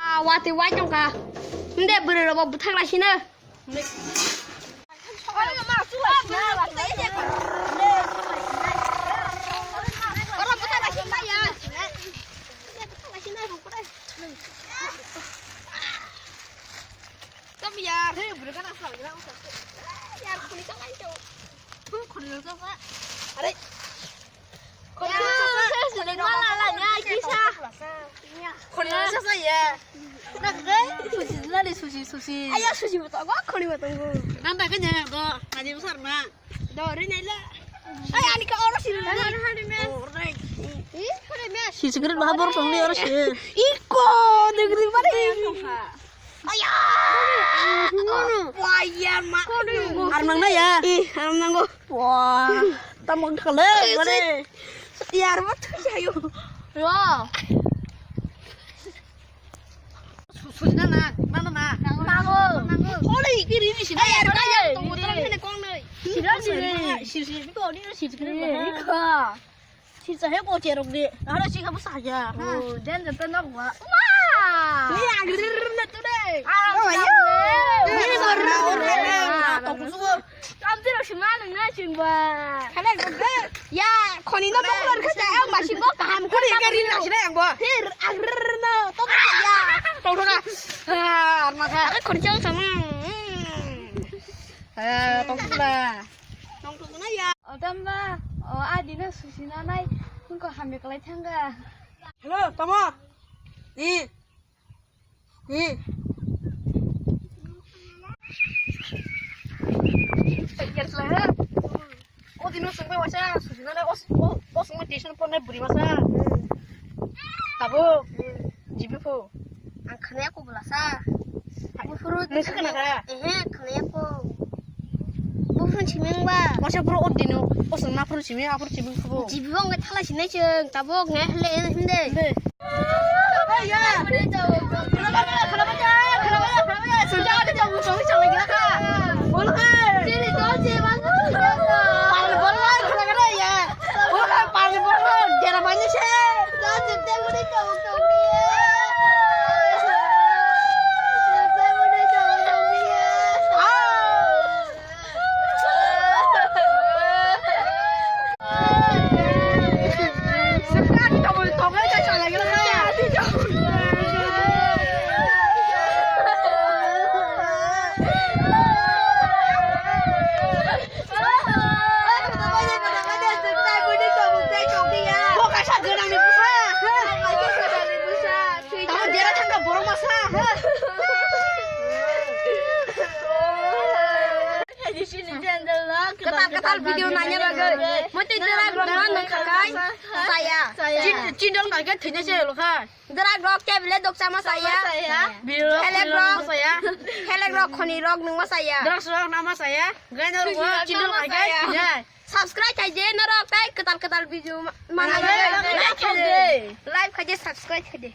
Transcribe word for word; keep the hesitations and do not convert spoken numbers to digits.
Ah, watwi wai tongkha. Hinde bwrwi rokbo bwthak lai sino. Oro bwthak lai sino ya. Tam ya, he bwrwi gana sa. Yar khuni ka lai to. Khuni ka sa. Are. Susi, susi, susi. Ayo, susi bo tongo, khoni bo tongo. Nang ta kanya go, ngaji besar na. Do, ri nai la. Ay, ani ka oro sini na. Ih, khoni me. Si secret baha bor tong ni oro si. Iko, degri mari. Aya! Waya ma. Ar nang na ya? Ih, ar nang go. Wah, tamo khale, mane. Yar, what the hell? Yo. Sujna na, na, na, na. Nango. Nango. Ore, iki rini sini. Ay, yar, kaya, tong, tong, tong, kong nei. Sira, sira. Sira, sira, ko ni sira, sira. Iko. Sisa he ko cherok de. Aro si kamu saya. Oh, dan jata nok wa. Wah. Ni agrir na tu de. Ah, oh, ya. Ni baru na orang. Ah, tong sugo. Tam tiro sima nang na ching ba. Kale go. Ya, khoni no ko lor kha ja, ma si go kaham ko. Khoni ka rin na sina yang bo. Hir agrir no to ya. Tong na. Ah, arma kha. Are khoni chang sama. Eh, tong sugo. Tong sugo na ya. O tamba, o adi no susi na nai, hingko hamya kalai thanga. Hello, tamo. Ni. Ni. O dino sungbai wasa susi na nai, os, o, o sungbai tuition por nai buri masa. Tabo. Jibi pho. Ang khana ya ko bwlasa. Buphuru. Nung sa khana kha? Ehe, khana ya ko. Buphuru chiming ba. Wasa phuru o dino. O sung na phuru chiming, a phuru chiming kha bo. Jibi bo ang thala sinai chwng. Tabuk nge hele hinde. Hinde. Hey, ya. Khana ba, khana ba, khana ba, khana ba. Sung ja de jong sung sung lagi kha. Bol hai. Chili to che ba. Bol, bol, khana ba ya. Bol, bol, bol. Dera bani se. Bo kaisa gwnangni bwsa. Tamo dera thangkha borok masa. Kwtal kwtal video naina bagwi. Motwi dera rok ma nang khakai. Saya. Chindol kaike thwina se lokha. Drak rok tablet dok chama saya. Saya. Helek rok saya. Helek rok khoni rok nungma saya. Drugs rok nama saya. Gaino rok chindol kaike. Subscribe khai je norok tai kwtal kwtal video ma-, mana. Like khai je. Like khai je, subscribe khai je.